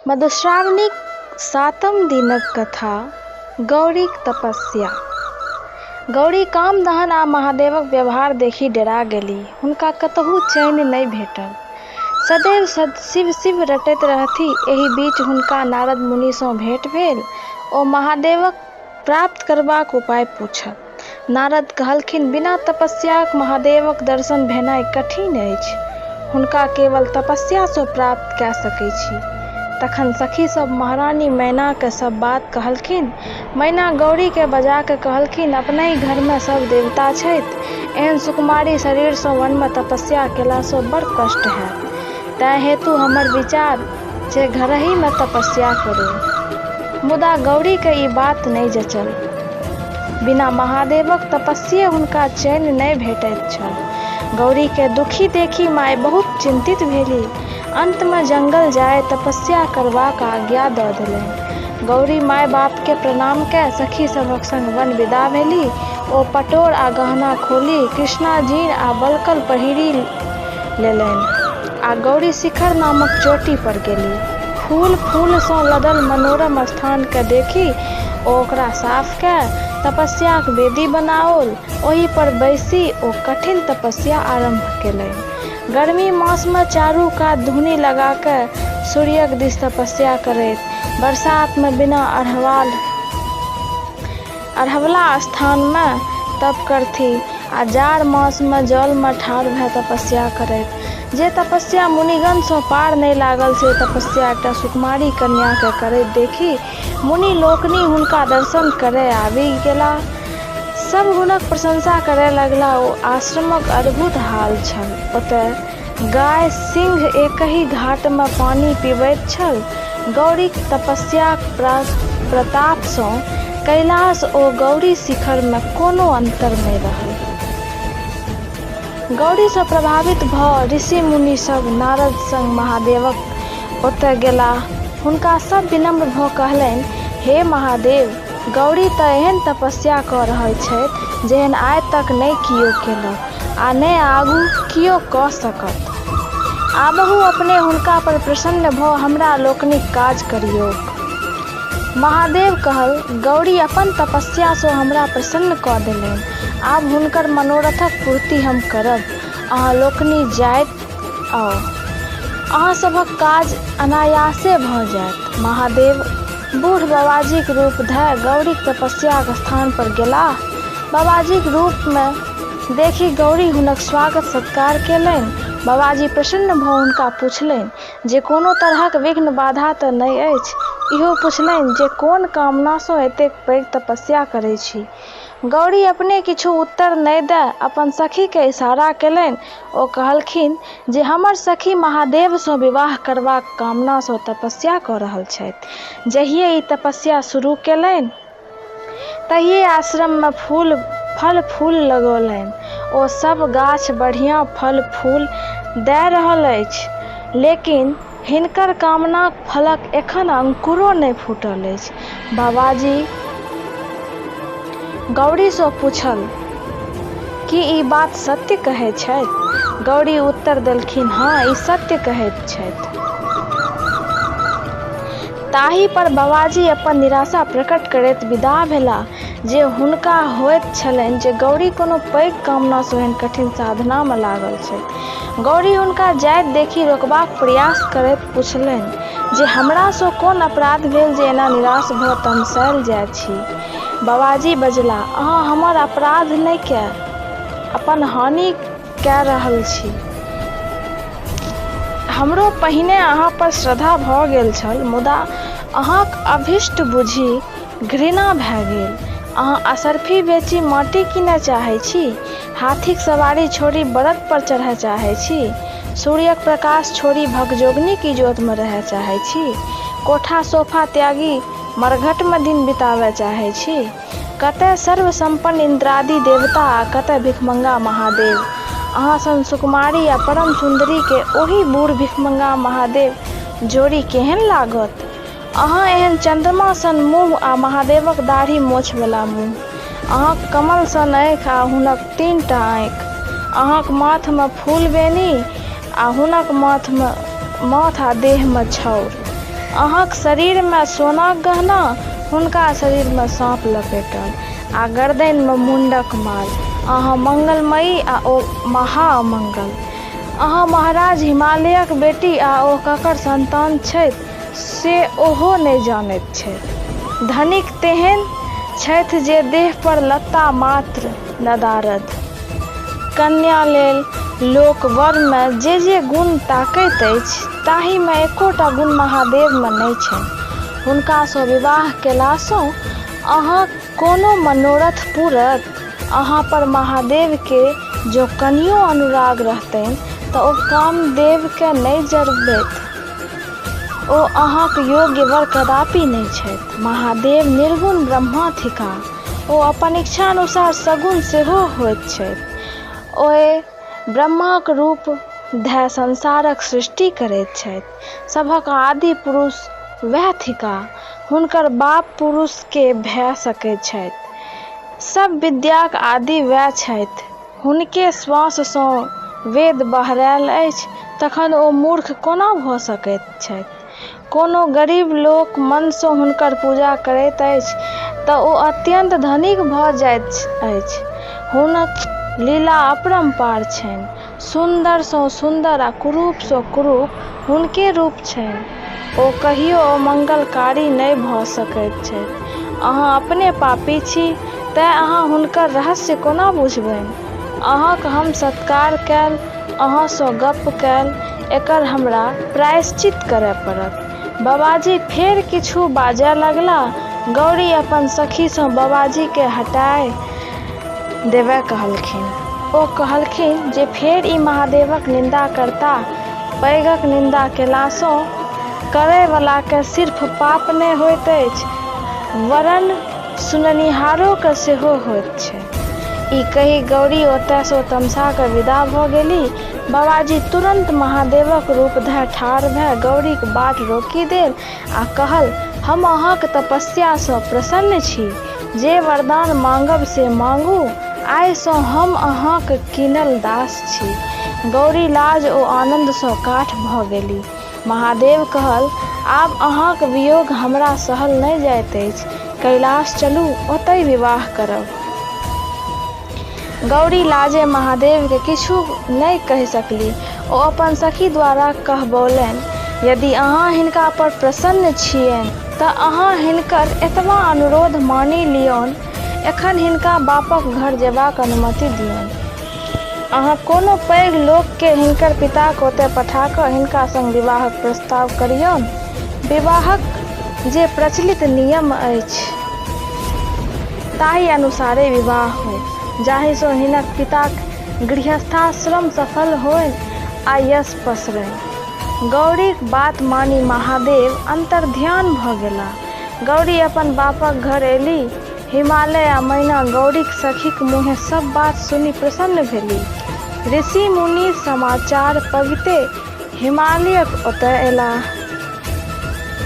मधुश्रावणीक सातम दिनक कथा गौरीक तपस्या। गौरी कामदहन आ महादेवक व्यवहार देखि डेरा गेलीह। हुनका कतहु चैन नहि भेटल। सदैव शिव-शिव रटैत रहथि। एहि बीच हुनका नारद मुनि सँ भेंट भेल। ओ महादेवक प्राप्त करबाक उपाय पूछल। नारद कहलखिन, बिना तपस्याक महादेवक दर्शन भेनाइ कठिन अछि। हुनका केवल तपस्या सँ प्राप्त कय सकैत छी। तखन सखी सब महारानी मैना केँ सब बात कहलखिन। मैना गौरी केँ बजाकय कहलखिन, अपनहि घर मे सब देवता छथि। एहेन सुकुमारी शरीर सँ वन मे तपस्या केला सँ बड़ कष्ट होयत। तेँ हेतु हमर विचार जे घरहि मे तपस्या करू। मुदा गौरी केँ ई बात नहि जँचल। बिना महादेवक तपस्ये हुनका चैन नहि भेटैत छल। गौरी केँ दुखी देखि माय बहुत चिन्तित भेलीह। अन्त मे जंगल जाय तपस्या करबाक आज्ञा द देलनि। गौरी माय-बाप केँ प्रणाम कय सखी सभक संग वन विदा भेलीह। ओ पटोर आ गहना खोलि कृष्णाजिन आ वल्कल पहिरि लेलनि आ गौरी शिखर नामक चोटी पर गेलीह। फूल-फूल सँ लदल मनोरम स्थान केँ देखि ओ ओकरा साफ कय तपस्याक वेदी बनाओल। ओहि पर बैसि ओ कठिन तपस्या आरम्भ केलनि। गर्मी मास मे चारू कात धुनी लगाकय सूर्यक दिस तपस्या करैत, बरसात मे बिना अढ़वला स्थान मे तप करथि आ जाड़ मास मे जल मे ठाढ़ भ तपस्या करथि। जे तपस्या मुनिगण सँ पार नहि लागल से तपस्या एकटा सुकुमारी कन्या केँ करैत देखि मुनि लोकनि हुनका दर्शन करय आबि गेलाह। सब हुनक प्रशंसा करय लगलाह। ओ आश्रमक अद्भुत हाल छल। ओतय गाय सिंह एकहि घाट मे पानि पिबैत छल। गौरीक तपस्याक प्रताप सँ कैलास ओ गौरी शिखर मे कोनो अन्तर नहि रहल। गौरी सँ प्रभावित भ ऋषि-मुनि सब नारद संग महादेवक ओतय गेलाह। हुनका सब विनम्र भ कहलनि, हे महादेव! गौरी त एहेन तपस्या क रहल छथि जेहेन आइ तक नहि कियो केलक आ ने आगू कियो क सकत। आबहु अपने हुनका पर प्रसन्न भ हमरा लोकनिक काज करियौक। महादेव कहल, गौरी अपन तपस्या सँ हमरा प्रसन्न क देलनि। आब हुनकर मनोरथक पूर्ति हम करब। अहाँ लोकनि जाइत आउ। अहाँ सभक काज अनायासे भ जायत। महादेव बूढ़ बबाजीक रूप धय गौरीक तपस्याक स्थान पर गेलाह। बबाजीक रूप मे देखि गौरी हुनक स्वागत-सत्कार केलनि। बबाजी प्रसन्न भ हुनका पुछलनि जे कोनो तरहक विघ्न-बाधा त नहि अछि। इहो पुछलनि जे कोन कामना सँ एतेक पैघ तपस्या करैत छी। गौरी अपने किछु उत्तर नहि द अपन सखी केँ इशारा केलनि। ओ कहलखिन जे हमर सखी महादेव सँ विवाह करबाक कामना सँ तपस्या क रहल छथि। जहिये ई तपस्या शुरू केलनि तहिये आश्रम मे फल-फूल लगौलनि। ओ सब गाछ बढ़िया फल-फूल दय रहल अछि, लेकिन हिनकर कामनाक फलक एखन अंकुरो नहि फूटल अछि। बबाजी गौरी सँ पूछल, की ई बात सत्य कहैत छथि? गौरी उत्तर देलखिन, हँ, ई सत्य कहैत छथि। ताहि पर बबाजी अपन निराशा प्रकट करैत विदा भेलाह जे हुनका होइत छलनि जे गौरी कोनो पैघ कामना सँ एहन कठिन साधना मे लागल छथि। गौरी हुनका जाइत देखि रोकबाक प्रयास करैत पुछलनि जे हमरा सँ कोन अपराध भेल जे एना निराश भ तमसायल जाइत छी? बबाजी बजलाह, अहाँ हमर अपराध नहि कय अपन हानि कय रहल छी। हमरो पहिने अहाँ पर श्रद्धा भ गेल छल, मुदा अहाँक अभीष्ट बुझि घृणा भ गेल। अहाँ अशर्फी बेचि माटि कीनय चाहैत छी? हाथीक सवारी छोड़ि बड़द पर चढ़य चाहैत छी? सूर्यक प्रकाश छोड़ि भगजोगनीक इजोत मे रहय चाहैत छी? कोठा-सोफा त्यागि मरघट मे दिन बिताबय चाहैत छी? कतय सर्वसम्पन्न इन्द्रादि देवता आ कतय भिखमंगा महादेव! अहाँ सन सुकुमारि आ परम सुन्दरी केँ ओहि बूढ़ भिखमंगा महादेव जोड़ी केहेन लागत? अहाँ एहन चन्द्रमा सन मुँह आ महादेवक दाढ़ी-मोंछवला मुँह! अहाँक कमल सन आँखि आ हुनक तीन टा आँखि! अहाँक माथ मे फूलबेनी आ हुनक माथ आ देह मे छाउर! अहाँक शरीरमे सोनाक गहना, हुनका शरीरमे साँप लपेटल आ गरदनिमे मुण्डक माल। अहाँ मंगलमयी आ ओ महा अमंगल। अहाँ महाराज हिमालयक बेटी आ ओ ककर सन्तान छथि से ओहो नहि जानैत छथि। धनिक तेहन छथि जे देह पर लत्ता मात्र नदारद। कन्या लेल लोक वरमे जे-जे गुण ताकैत अछि ताहिमे एकोटा गुण महादेवमे नहि छनि। हुनकासँ विवाह केलासँ अहाँक कोनो मनोरथ पूरत? अहाँ पर महादेवकेँ जँ कनियो अनुराग रहतनि तँ ओ कामदेवकेँ नहि जरबैत। ओ अहाँक योग्य वर कदापि नहि छथि। महादेव निर्गुण ब्रह्मा थिकाह। ओ अपन इच्छानुसार सगुण सेहो होइत छथि। ओएह ब्रह्माक रूप धए संसारक सृष्टि करैत छथि। सभक आदि पुरुष वैह थिकाह। हुनकर बाप पुरुष के भए सकैत छथि? सभ विद्याक आदि वैह छथि। हुनके श्वाससँ वेद बहराएल अछि तखन ओ मूर्ख कोना भए सकैत छथि? कोनो गरीब लोक मनसँ हुनकर पूजा करैत अछि तँ ओ अत्यन्त धनिक भए जाइत अछि। हुनक लीला अपरंपार छनि। सुन्दरसँ सुन्दर आ कुरूपसँ कुरूप हुनके रूप छनि। ओ कहियो अमंगलकारी नहि भए सकैत छथि। अहाँ अपने पापी छी तेँ अहाँ हुनकर रहस्य कोना बुझबनि? अहाँक हम सत्कार कएल, अहाँसँ गप्प कएल, एकर हमरा प्रायश्चित करए पड़त। बबाजी फेर किछु बाजए लगलाह। गौरी अपन सखीसँ बबाजीकेँ हटाए देबए कहलखिन। ओ कहलखिन जे फेर ई महादेवक निन्दा करताह। पैघक निन्दा केलासँ करएवलाकेँ सिर्फ पाप नहि होइत अछि वरन् सुननिहारोकेँ सेहो होइत छै। ई कहि गौरी ओतएसँ तमसा कऽ विदा भऽ गेलीह। बबाजी तुरन्त महादेवक रूप धए ठाढ़ भए गौरीक बाट रोकि देल आ कहल हम अहाँक तपस्यासँ प्रसन्न छी। जे वरदान माँगब से माँगू। आइसँ हम अहाँक कीनल दास छी। गौरी लाज ओ आनन्दसँ काठ भऽ गेलीह। महादेव कहल आब अहाँक वियोग हमरा सहल नहि जाइत अछि। कैलाश चलू, ओतहि विवाह करब। गौरी लाजे महादेवकेँ किछु नहि कहि सकलीह। ओ अपन सखी द्वारा कहबौलनि यदि अहाँ हिनका पर प्रसन्न छियनि तँ अहाँ हिनकर एतबा अनुरोध मानि लियौन। एखन हिनका बापक घर जेबाक अनुमति दियौन। अहाँ कोनो पैघ लोककेँ हिनकर पिताक ओतए पठा कऽ हिनका संग विवाहक प्रस्ताव करियौन। विवाहक जे प्रचलित नियम अछि ताहि अनुसारे विवाह हो, जाहिसँ हिनक पिताक गृहस्थाश्रम सफल होइन आ यश पसरनि। गौरीक बात मानि महादेव अन्तर्ध्यान भऽ गेलाह। गौरी अपन बापक घर एलीह। हिमालय आ मैना गौरीक सखीक मुँहें सभ बात सुनि प्रसन्न भेलीह। ऋषि-मुनि समाचार पबिते हिमालयक ओतए एलाह।